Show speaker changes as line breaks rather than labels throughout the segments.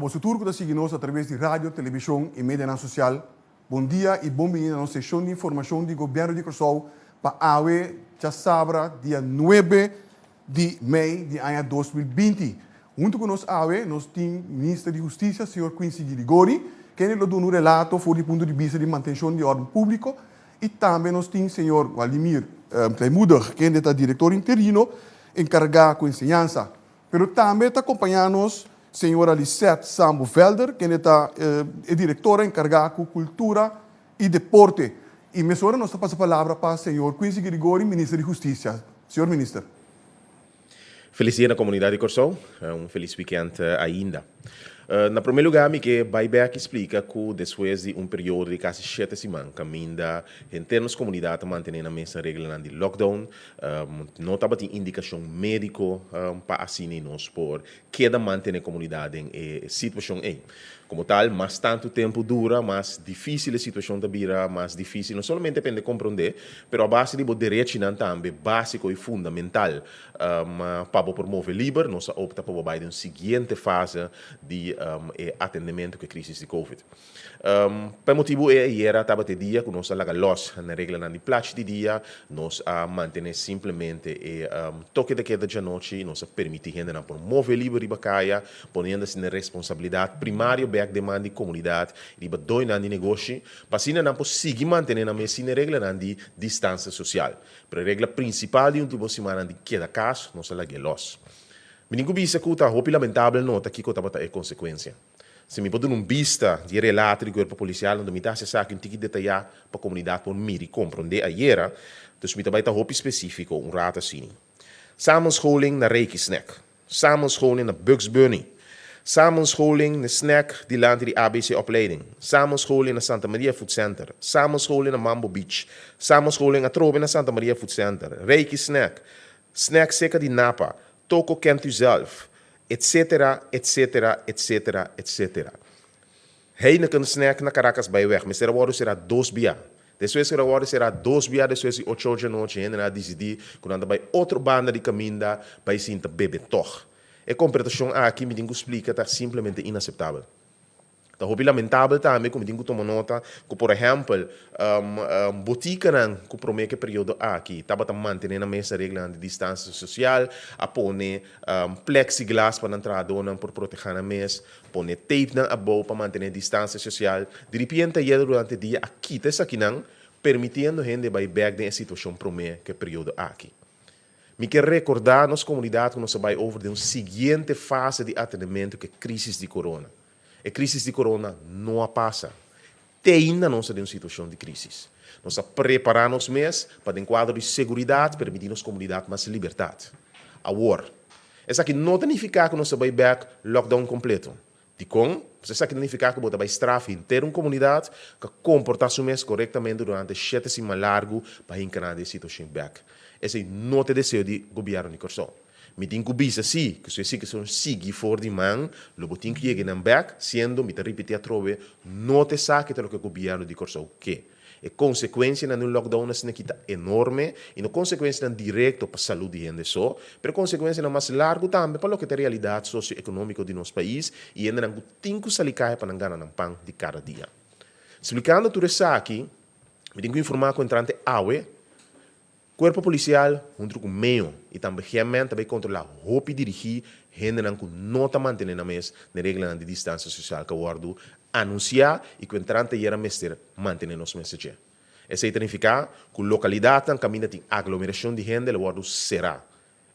boso tur ku ta sigui nos atraves di radio, televishon i medianan sosial, bon dia i bon bini na nos seshon di informashon di Gobièrnu di Kòrsou pa awe djasabra dia nuebe di mei di aña 2020. Huntu ku nos awe nos tin Minister di Hustisia señor Quincy Girigorie, kende lo duna un relato for di punto di bista di mantenshon di órden públiko i tambe nos tin señor Waldimir Kleinmoedig, kende ta direktor interino enkargá ku enseñansa. Pero tambe ta kompañá nos señora Lisette Sambo Velder, kende ta e direktora enkargá ku kultura i deporte. I mesora nos ta pasa palabra pa señor Quincy Girigorie, Minister di Hustisia. Señor Minister.
Felis dia na komunidat di Kòrsou. Un felis wikènt ainda. Na promé lugá mi ke bai bèk i splika ku despues di un periodo di kasi shete siman kaminda henter nos komunidat ta mantené nan mes na reglanan di lockdown, no tabatin indikashon médiko pa asina i nos por keda mantené komunidat den e situashon ei. Komo tal, mas tantu tempu dura, mas difísil e situashon ta bira, mas difísil no solamente pa hende komprondé, pero a base di bo derechinan tambe básiko i fundamental Pa bo por move liber, nos a opta pa bo bai den un siguiente fase di e atendementu ku e krisis di Covid. Pa e motibu ei ayera tabata e dia ku nos a laga lòs na reglanan di plachi di dia, nos a mantené simplemente e toke de keda djanochi i nos a permití hendenan por move liber riba kaya, poniendo asina e responsabilidat primario bèk den man di komunidat riba doinan di negoshi, pa asina nan por sigui mantené nan mes sin e reglanan di distansia sosial. Pero e regla prinsipal di ultimo simannan di keda kas, nos a lag'é lòs. Mi tin ku bisa ku ta hopi lamentabel nota kiko tabata e konsekuensia. Si mi por duna un bista di e relato di kuerpo polisial unda mi ta hasi esaki un tiki detayá pa komunidat por mira i komprondé ayera, dus mi ta bai ta hopi spesífiko un rato asini. Samenscholing na Reiki Snack. Samenscholing na Bugs Bunny. Samenscholing na snack dilanti di ABC Opleiding. Samenscholing na Santa Maria Food Center. Samenscholing na Mambo Beach. Samenscholing atrobe na Santa Maria Food Center. Reiki Snack. Snack seka di Napa. Toko Kent U Zelf. Etc. Etc. Etc. Etc. Heineken Snack na Caracas Byweg mester a wòrdu será dos bia. Despues ku el a wòrdu será dos bia despues di ocho or djanochi hendenan a disidí ku nan ta bai otro banda di kaminda bai sinta bebe tòg. E komportashon aki mi tin ku splika ta simplemente inaseptabel. Ta hopi lamentabel tambe ku mi tin ku tuma nota ku por ehèmpel botikanan ku promé ku e periodo aki tabata mantené nan mes reglanan di distansia sosial a pone plexiglas pa nan trahadónan por protehá nan mes. Pone tapenan abou pa mantené distansia sosial. Diripiente ayer durante dia a kita esakinan, permitiendo hende bai bèk den e situashon promé ku e periodo aki. Mi ke rekordá nos komunidat ku nos a bai over den un siguiente fase di atendementu ku e krísis di korona. E krísis di korona no a pasa. Te ainda nos ta den un situashon di krísis. Nos a prepará nos mes pa den kuadro di seguridat permití nos komunidat mas libertat. Awor, esaki no ta nifiká ku nos ta bai bèk lockdown kompleto. Dikon? Pasobra esaki ta nifiká ku bo ta bai straf henter un komunidat ku a komportá su mes korektamente durante shete siman largu pa hinka nan den e situashon bèk. Esei no ta e deseo di gobièrnu di Kòrsou. Mi tin ku bisa si, ku si e situashon sigui for di man, lo bo tin ku yega nan bèk, siendo, mi ta ripití atrobe, no ta esaki ta loke gobièrnu di Kòrsou ke. E konsekuensianan di un lockdown asina aki ta enorme, i no konsekuensianan direkto pa salud di hende so, pero konsekuensianan mas largu tambe pa loke ta e realidat sosioekonómiko di nos pais i hendenan ku tin ku sali kaya pa nan gana nan pan di kada dia. Splikando tur esaki, mi tin ku informá ku entrante awe, Kuerpo polisial huntu ku meo i tambe GMN ta bai kontrolá hopi dirigí hendenan ku no ta mantené nan mes den reglanan di distansia sosial ku a wòrdu anunsiá i ku entrante ayera mester mantené nos mes dje. Esei ta nifiká ku lokalidatnan kaminda tin aglomerashon di hende lo wòrdu será.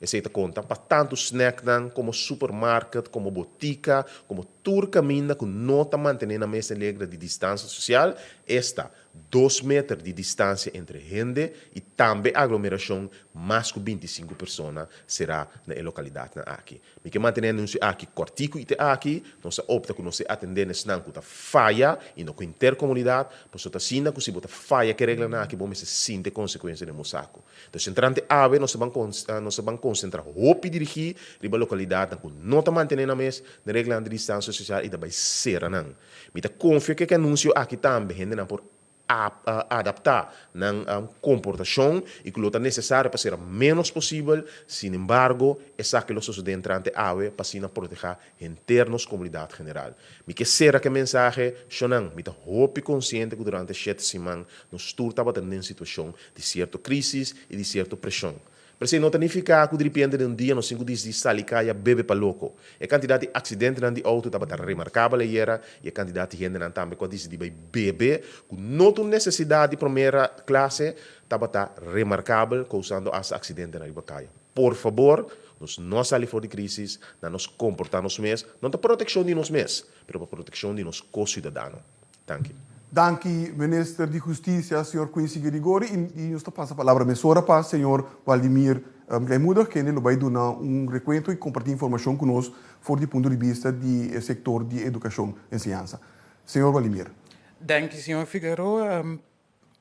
Esei ta konta pa tantu snèknan komo supermarket, komo botika, komo tur kaminda ku no ta mantené nan mes den regla di distansia sosial, esta, dos meter di distansia entre hende i tambe aglomerashon mas ku 25 persona será na e lokalidatnan aki. Mi ke mantené anunsio aki kòrtiku i te aki nos a opta ku nos e atendé na esnan ku ta faya i no ku henter komunidat, pasobra ta asina ku si bo ta faya ku e reglanan aki bo mester sinti e konsekuensia den bo saku. Entonces entrante awe nos ta ban nos ta ban konsentrá hopi dirigí riba lokalidatnan ku no ta mantené nan mes den reglanan di distansia sosial i ta bai sera nan. Mi ta konfia ku e anunsio aki tambe hendenan por. Adaptá nan komportashon i ku lo ta nesesario pa sera ménos posibel. Sinembargo, esaki lo sosodé entrante awe pa asina protehá henter nos komunidat general. Mi ke sera ku e mensahe, Shonnan, mi ta hopi konsiente ku durante shete siman nos tur tabata den situashon di sierto krísis i di sierto preshon. Pero esei no ta nifiká ku diripiente den un dia nos tin ku disidí sali kaya bebe pa loko. E kantidat di aksidentenan di outo tabata remarkabel ayera i e kantidat di hendenan tambe ku a disidí bai bebe ku no ta un nesesidat di promera klase tabata remarkabel kousando asta aksidentenan riba kaya. Por fabor, nos no a sali for di krísis, na nos komportá nos mes, no ta protekshon di nos mes, pero pa protekshon di nos ko-siudadano. Danki.
Danki Minister di Husticia señor Quincy Girigorie y nos ta pasa palabra mesora pa señor Waldimir Kleinmoedig kende lo bay duna un recuento y comparti informacion cu nos for di punto di bista di e sector di educacion enseñansa. Señor Waldimir.
Danki señor Figueroa.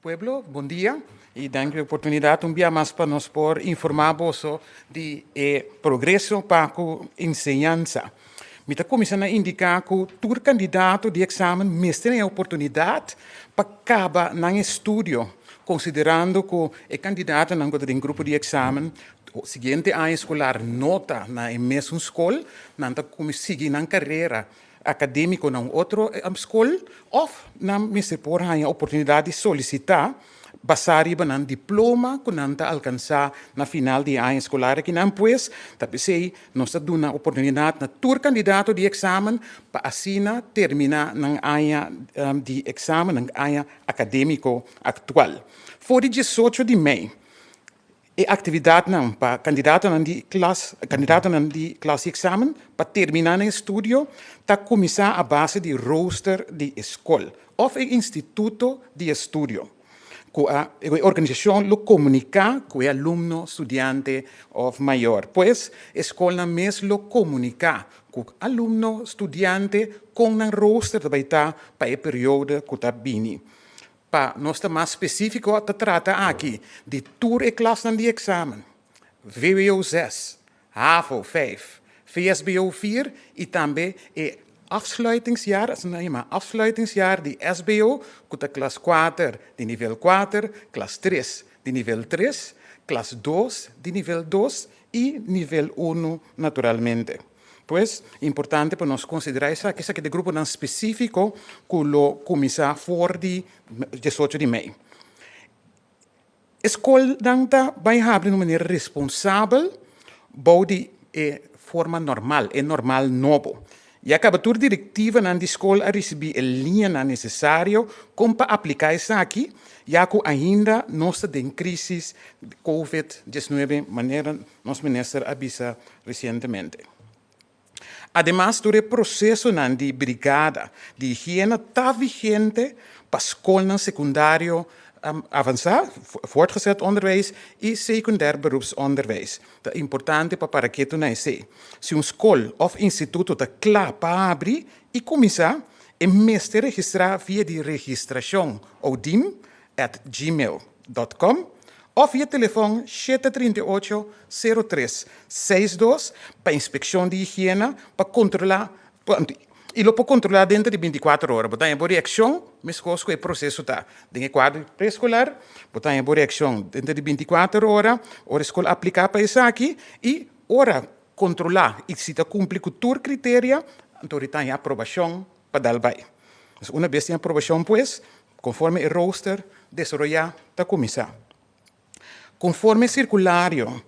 Pueblo, bon dia y danki pa e oportunidad un bia mas pa nos por informa boso di e progreso pa cu enseñansa. Mi ta cuminsa na indica cu tur candidato di examen mester tin e oportunidad pa caba nan estudio, considerando cu e candidatonan cu ta den grupo di examen siguiente aña escolar no ta na e mesun scol, nan ta cuminsa sigui nan carera akadémiko na un otro skol òf nan mester por haña oportunidat di solisitá basá riba nan diploma ku nan ta alkansá na final di e aña eskolar akinan. Pues, ta p'esei nos ta duna oportunidat na tur kandidato di eksamen pa asina terminá nan aña di eksamen, nan aña akadémiko aktual. For di diesocho di mei E aktividatnan pa kandidatonan di klas kandidatonan di klas di eksamen pa terminá nan estudio ta kuminsá a base di rooster di e skol òf e instituto di estudio ku a e organisashon lo komuniká ku e alumno, studiante òf mayor. Pues e skolnan mes lo komuniká ku alumno, studiante kon nan rooster ta bai ta pa e periodo ku ta bini. Pa nos ta mas spesífiko ta trata aki di tur e klasnan di eksamen, vwo 6, havo 5, vsbo 4 i tambe e afsluitingsjaar, asina nan yama afsluitingsjaar di sbo ku ta klas kuater di nivel kuater, klas tres di nivel tres, klas dos di nivel dos i nivel unu naturalmente. Pues, importante pa nos konsiderá esaki, esaki ta e gruponan spesífiko ku lo kuminsá for di diesocho di mei. E skolnan ta bai habri na un manera responsabel bou di e forma normal, e normal nobo. Ya kaba tur direktivanan di skol a risibí e liñanan nesesario kon pa apliká esaki, ya ku ainda nos ta den krísis Covid 19 manera nos minister a bisa resientemente. Ademas tur e prosesonan di brigada di higiena ta vigente pa skolnan sekundario avansá, voortgezet onderwijs, i secundair beroepsonderwijs. Ta importante pa para ketu na esei. Si un skol òf instituto ta kla pa habri i kuminsá, e mester registrá via di registrashon oudim at gmail dot com òf via telefòn 738 03 62 pa inspekshon di higiena pa kontrolá i lo por kontrolá denter di 24 ora. Bo ta haña bo reakshon meskos ku e proseso ta den e kuadro preeskolar. Bo ta haña bo reakshon denter di 24 ora, ora e skol apliká pa esaki i ora kontrolá i si ta kumpli ku tur kriteria, anto ta haña aprobashon pa dal bai. Una bes tin aprobashon pues, Konforme e rooster desaroyá ta kuminsá. Konforme e sirkulario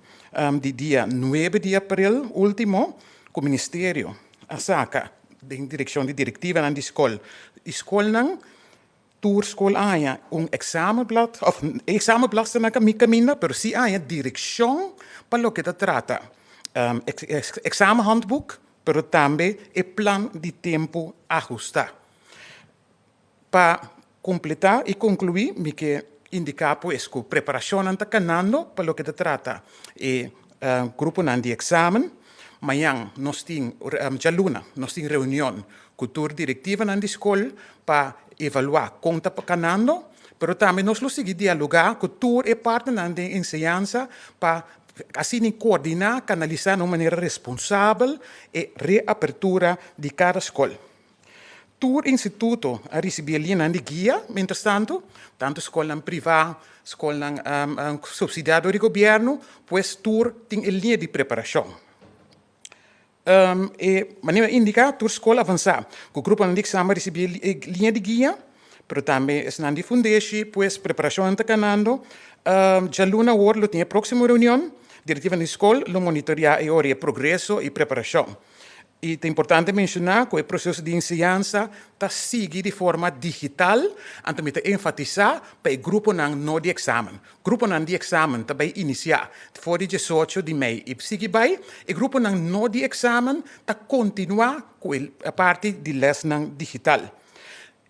di dia nuebe di aprel último ku ministerio a saka den direkshon di direktivanan di skol i skolnan, tur skol a haña un eksamenblad òf e eksamenblad sta na kaminda pero si a haña direkshon pa loke ta trata eksamenhandboek pero tambe e plan di tempu ahustá. Pa kompletá i konkluí mi ke indiká pues ku preparashonnan ta kanando pa loke ta trata e gruponan di eksamen. Mañan nos tin, djaluna, nos tin reunion ku tur direktivanan di skol pa evaluá kon ta kanando, pero tambe nos lo sigui dialogá ku tur e partnernan den enseñansa pa asina koordiná, kanalisá na un manera responsabel e reapertura di kada skol. Tur instituto a risibí e liñanan di guia mientrastantu, tantu skolnan privá, skolnan supsidiá dor di gobièrnu, pues tur tin e liña di preparashon. E manera a indiká, tur skol avansá ku gruponan di eksamen a risibí e liña di guia, pero tambe esnan di fundeshi, pues preparashonnan ta kanando. Djaluna awor lo tin e próksimo reunion, direktivanan di skol lo monitoriá e ora e progreso i preparashon. I ta importante menshoná ku e proseso di enseñansa ta sigui di forma digital, anto mi ta enfatisá pa e gruponan no di eksamen. Gruponan di eksamen ta bai inisiá for di diesocho di mei i sigui bai. E gruponan no di eksamen ta kontinuá ku e parti di lèsnan digital.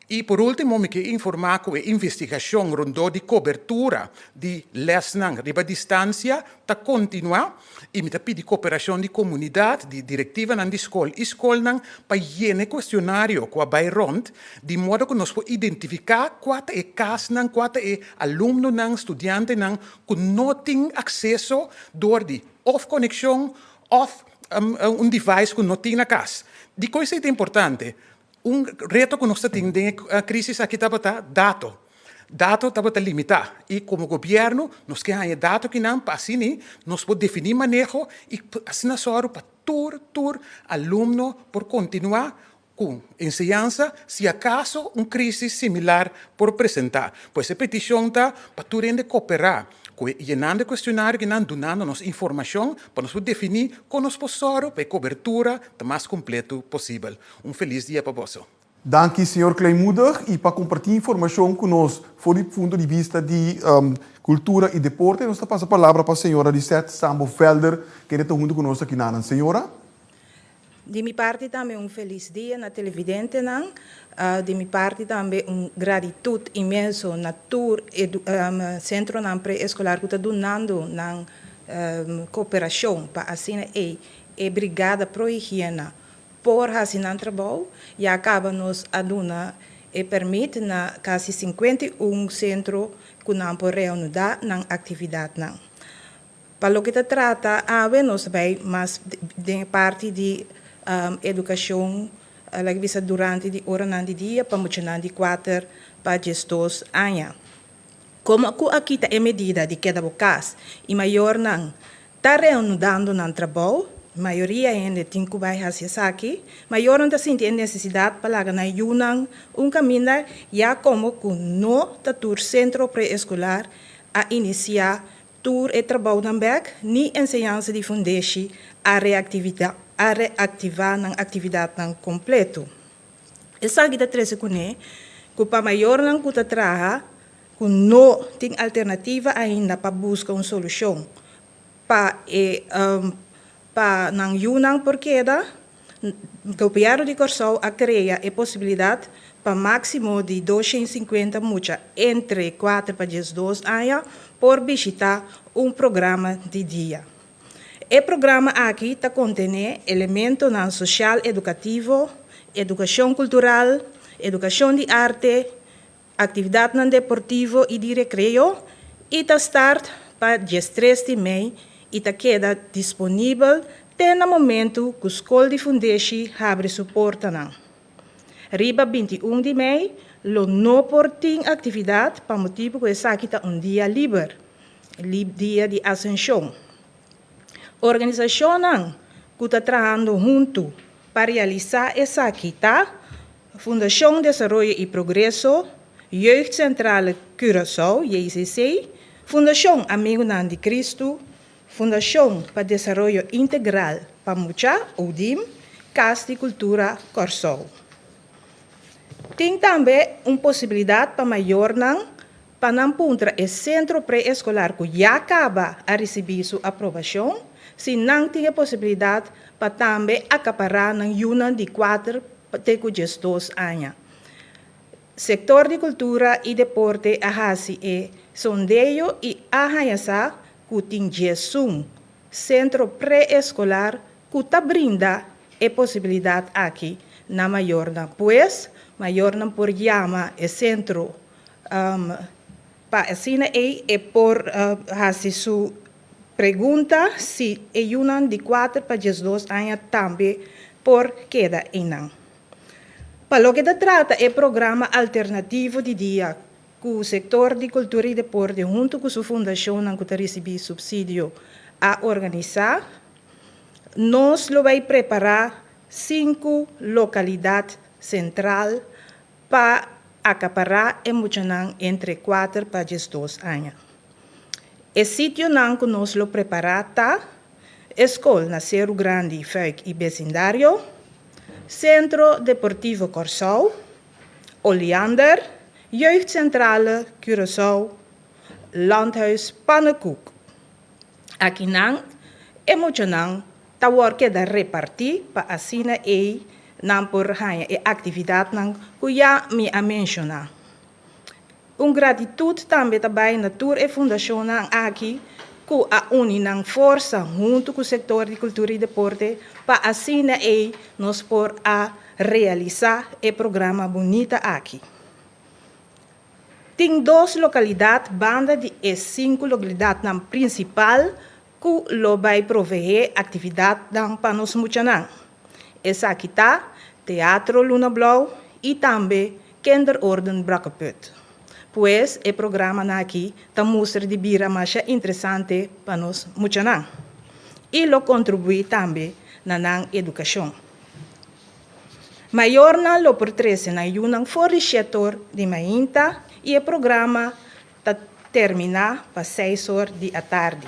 I por último mi ke informá ku e investigashon rondó di kobertura di lèsnan riba distansia ta kontinuá i mi ta pidi koperashon di komunidat, di direktivanan di skol i skolnan pa yena e kuestionario ku a bai rònt di moda ku nos por identifiká kua ta e kasnan, kua ta e alumnonan, studiantenan ku no tin akseso dor di òf konekshon òf un device ku no tin na kas. Dikon esei ta importante? Un reto ku nos ta tin den e krísis aki tabata dato. Dato tabata limitá i komo gobièrnu nos ke haña e dato kinan pa asina nos por definí maneho i asina sòru pa tur tur alumno por kontinuá ku enseñansa si akaso un krísis similar por presentá. Pues e petishon ta pa tur hende koperá ku e yenando e kuestionario kinan dunando nos informashon pa nos por definí kon nos por sòru pa e kobertura ta mas kompletu posibel. Un felis dia pa boso.
Danki señor Kleinmoedig y pa comparti informacion cu nos for di punto di bista di cultura y deporte. Nos ta pasa palabra pa señora Lisette Sambo Velder kende ta hunto cu nos aki nanan. Señora.
Di mi parti tambe un felis dia na televidentenan. Di mi parti tambe un gratitud inmenso na tur centronan pre-escolar cu ta dunando nan cooperacion pa asina ey e brigada pro higiena por hasi nan trabou, ya kaba nos a duna e permit na kasi 51 sentro ku nan por reanudá nan aktividatnan. Pa loke ta trata awe nos ta bai mas den e parti di edukashon, laga bisa durante di oranan di dia pa muchanan di kuater pa 12 aña. Komo ku a kita e medida di keda bo kas i mayornan ta reanudando nan trabou, mayoria hende tin ku bai hasi esaki, mayornan ta sinti e nesesidat pa laga nan yunan un kaminda ya komo ku no ta tur sentro preeskolar a inisiá tur e trabounan bèk ni enseñansa di fundeshi a reaktivá nan aktividatnan kompleto. Esaki ta trese kuné ku pa mayornan ku ta traha ku no tin alternativa ainda pa buska un solushon pa e pa nan yunan por keda, Gobièrnu di Kòrsou a krea e posibilidat pa máksimo di 250 mucha entre kuater pa 12 aña por bishitá un programa di dia. E programa aki ta kontené elementonan sosial edukativo, edukashon kultural, edukashon di arte, aktividatnan deportivo i di rekreo i ta start pa 13 di mei i ta keda disponibel te na momentu ku Skol di Fundeshi habri su portanan. Riba 21 di mei lo no por tin aktividat pa motibu ku esaki ta un dia liber, dia di Asenshon. Organisashonnan ku ta trahando huntu pa realisá esaki ta, Fundashon Desaroyo i Progreso, Jeugdcentrale Curaçao, JCC, Fundashon Amigunan di Kristu, Fundashon pa Desaroyo Integral pa Mucha, ODIM, Kas di Kultura Kòrsou. Tin tambe un posibilidat pa mayornan pa nan puntra e sentro pre-eskolar ku ya kaba a risibí su aprobashon, si nan tin e posibilidat pa tambe akapará nan yunan di kuater te ku 12 aña. Sektor di kultura i deporte a hasi e sondeo i a haña sa ku tin 11 sentro pre-eskolar ku ta brinda e posibilidat aki na mayornan. Pues, mayornan por yama e sentro pa asina ei e por hasi su pregunta si e yunan di kuater pa 12 aña tambe por keda einan. Pa loke ta trata e programa alternativo di dia ku sektor di kultura i deporte huntu ku su fundashonnan ku ta risibí supsidio a organisá, nos lo bai prepará sinku lokalidat sentral pa akapará e muchanan entre kuater pa 12 aña. E sitionan ku nos lo prepará ta, e skol na Seru Grandi, Fuik i besindario, Sentro Deportivo Kòrsou, Oleander, Jeugdcentrale Curaçao, Landhuis Pannekoek. Akinan e muchanan ta wòrdu keda repartí pa asina ei nan por haña e aktividatnan ku ya mi a menshoná. Un gratitut tambe ta bai na tur e fundashonnan aki ku a uni nan forsa huntu ku sektor di kultura i deporte pa asina ei nos por a realisá e programa bunita aki. Tin dos lokalidat banda di e sinku lokalidatnan prinsipal ku lo bai proveé aktividatnan pa nos muchanan. Esaki ta Teatro Luna Blou i tambe Kinderorden Brakkeput. Pues e programanan aki ta mustra di bira masha interesante pa nos muchanan i lo kontribuí tambe na nan edukashon. Mayornan lo por trese nan yunan for di shetor di mainta i e programa ta terminá pa seis or di atardi.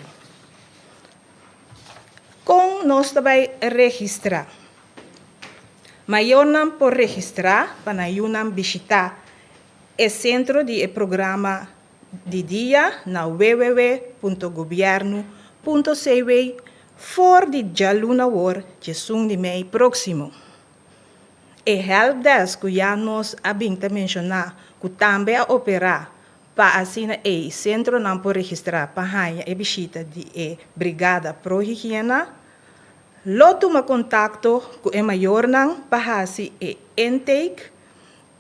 Kon nos ta bai registrá? Mayornan por registrá pa nan yunan bishitá e sentro di e programa di dia na www.gobiernu.cw for di djaluna awor 11 di mei próksimo. E helpdesk ku ya nos a bin ta menshoná ku tambe a operá pa asina ei sentronan por registrá pa haña e bishita di e Brigada Pro Higiena, lo tuma kontakto ku e mayornan pa hasi e intake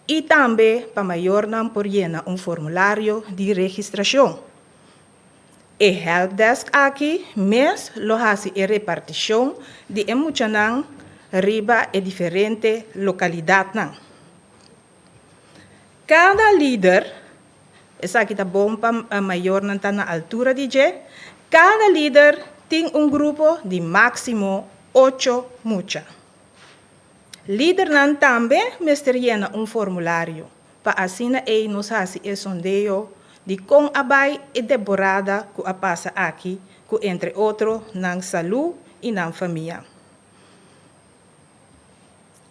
i tambe pa mayornan por yena un formulario di registrashon. E helpdesk aki mes lo hasi e repartishon di e muchanan riba e diferente lokalidatnan. Kada lider, esaki ta bon pa mayornan ta na altura di dje, kada lider tin un grupo di máksimo ocho mucha. Lidernan tambe mester yena un formulario pa asina ei nos hasi e sondeo di kon a bai e temporada ku a pasa aki ku entre otro nan salú i nan famia.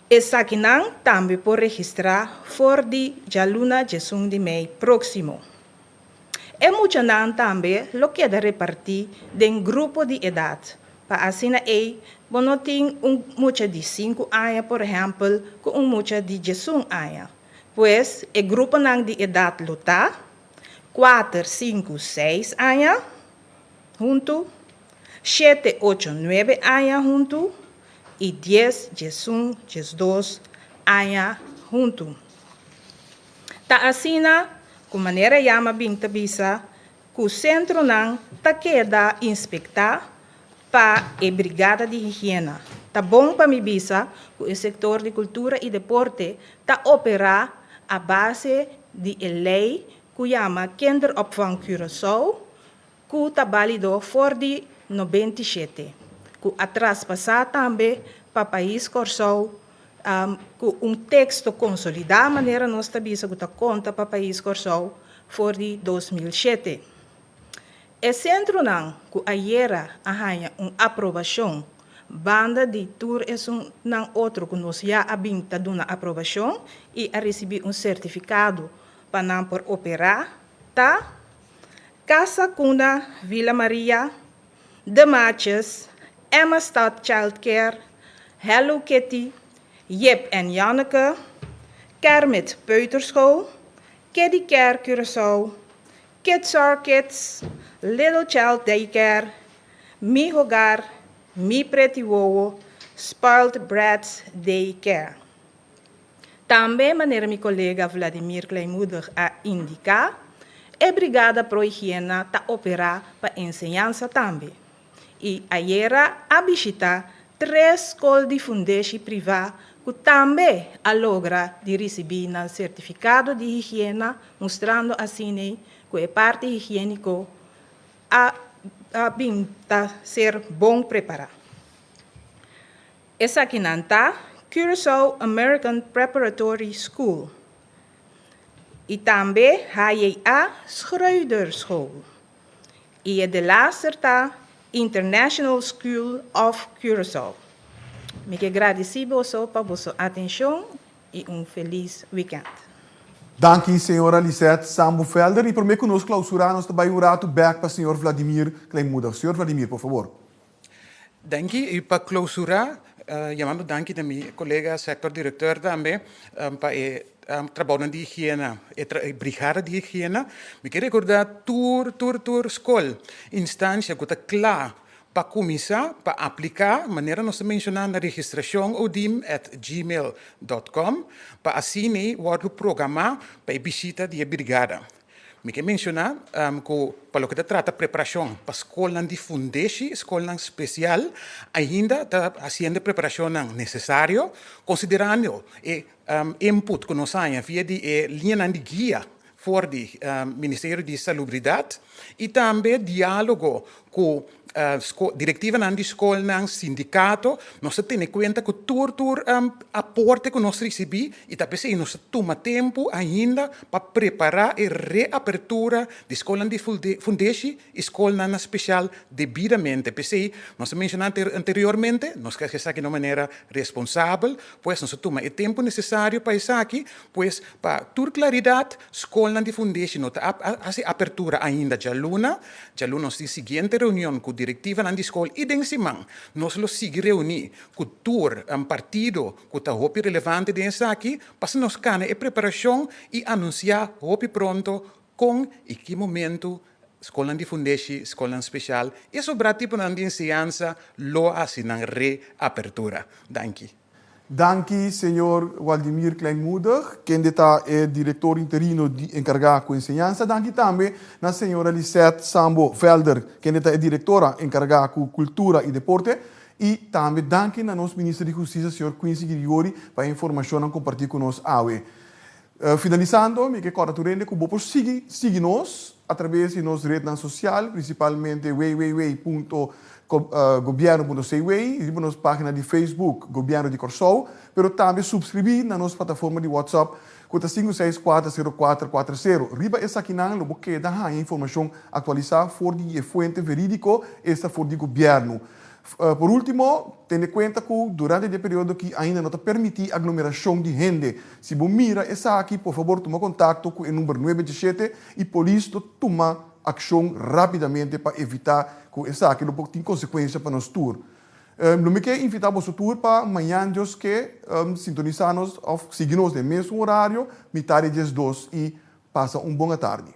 Esakinan tambe por registrá for di djaluna 11 di mei próksimo. E muchanan tambe lo keda repartí den grupo di edat pa asina ei bo no tin un mucha di sinku aña por ehèmpel ku un mucha di 11 aña. Pues e gruponan di edat lo ta, kuater, sinku, seis aña huntu, shete, ocho, nuebe aña huntu i dies, 11, 12 aña huntu. Ta asina ku manera ya mi a bin ta bisa ku sentronan ta keda inspektá pa e Brigada di Higiena. Ta bon pa mi bisa ku e sektor di kultura i deporte ta operá a base di e lei ku yama Kinderopvang Curaçao ku ta bálido for di 97, ku a traspasá tambe pa pais Kòrsou ku un teksto konsolidá manera nos ta bisa ku ta konta pa pais Kòrsou for di 2007. E sentronan ku ayera a haña un aprobashon banda di tur esunnan otro ku nos ya a bin ta duna aprobashon i a risibí un sertifikado pa nan por operá ta, Casa Cuna Villa Maria, De Maatjes, Emmastad Childcare, Hello Kitty, Jip en Janneke, Kermit Peuterschool, Kiddie Care Curaçao, Kids Are Kids, Little Child Daycare, Mi Hogar, Mi Pretty Wowo, Spoiled Brats Daycare. Tambe, manera mi kolega Vladimir Kleinmoedig a indiká, e Brigada Pro Higiena ta operá pa enseñansa tambe. I ayera a bishitá tres skol di fundeshi privá. ku tambe a logra di risibí nan sertifikado di higiena, mustrando asina ku e parti higiéniko a bin ta ser bon prepará. Esakinan ta Curaçao American Preparatory School i tambe HJA Schreuderschool i e delaster ta International School of Curaçao. Mi ke gradisí boso pa boso atenshon i un felis wikènt.
Danki señora Lisette Sambo Velder y prome cu nos clausura nos ta bay un rato bek pa señor Vladimir Kleinmoedig. Señor Vladimir, por favor.
Danki y pa clausura yamando danki na mi colega sector director tambe pa e trabounan di higiena, e brigada di higiena. Mi ke recorda tur tur tur scol, instancia cu ta cla pa cuminsa pa aplica manera nos ta menciona na registracion odim at gmail dot com pa asina wordo programa pa e bishita di e brigada. Mi ke menshoná ku pa loke ta trata preparashon pa skolnan di fundeshi, skolnan spesial, ainda ta hasiendo e preparashonnan nesesario, konsiderando e input ku nos haña via di e liñanan di guia for di Ministerio di Salubridat i tambe diálogo ku Direktivanan di skolnan, sindikato, nos ta tene kuenta ku tur tur aporte ku nos risibí i ta p'esei nos ta tuma tempu ainda pa prepará e reapertura di skolnan di fundeshi i skolnan na spesial debidamente. P'esei nos a menshoná anteriormente, nos ke hasi esaki na un manera responsabel, pues nos ta tuma e tempu nesesario pa esaki, pues pa tur klaridat skolnan di fundeshi no ta hasi apertura ainda djaluna. Djaluna nos tin siguiente reunion ku direktivanan di skol i den siman nos lo sigui reuní ku tur partido ku ta hopi relevante den esaki pa asina nos kana e preparashon i anunsiá hopi pronto kon i ki momentu skolnan di fundeshi, skolnan speshal i e sobrá tiponan di enseñansa lo hasi nan reapertura. Danki.
Danki señor Waldimir Kleinmoedig, kende ta e director interino di encarga cu enseñansa. Danki tambe na señora Lisette Sambo Velder, kende ta e directora encarga cu cultura y deporte. Y tambe danki na nos minister di Husticia, señor Quincy Girigorie, pa e informacionnan comparti cu nos awe. Finalisando, mi ke kòrda tur hende ku bo por sigui sigui nos atraves di nos retnan sosial, prinsipalmente www.gobièrnu.cw, riba nos página di Facebook Gobièrnu di Kòrsou, pero tambe supskribí na nos plataforma di WhatsApp ku ta 5640440. Riba esakinan lo bo keda haña informashon aktualisá for di e fuente verídiko, esta for di gobièrnu. Por último, tene kuenta ku durante di e periodo aki ainda no ta permití aglomerashon di hende. Si bo mira esaki, por fabor tuma kontakto ku e number nuebe djeshete i polis lo tuma akshon rápidamente pa evitá ku esaki lo por tin konsekuensia pa nos tur. Lo mi ke invitá boso tur pa mañan Dios ke sintonisá nos òf sigui nos den mesun orario, mitar di 12 i pasa un bon atardi.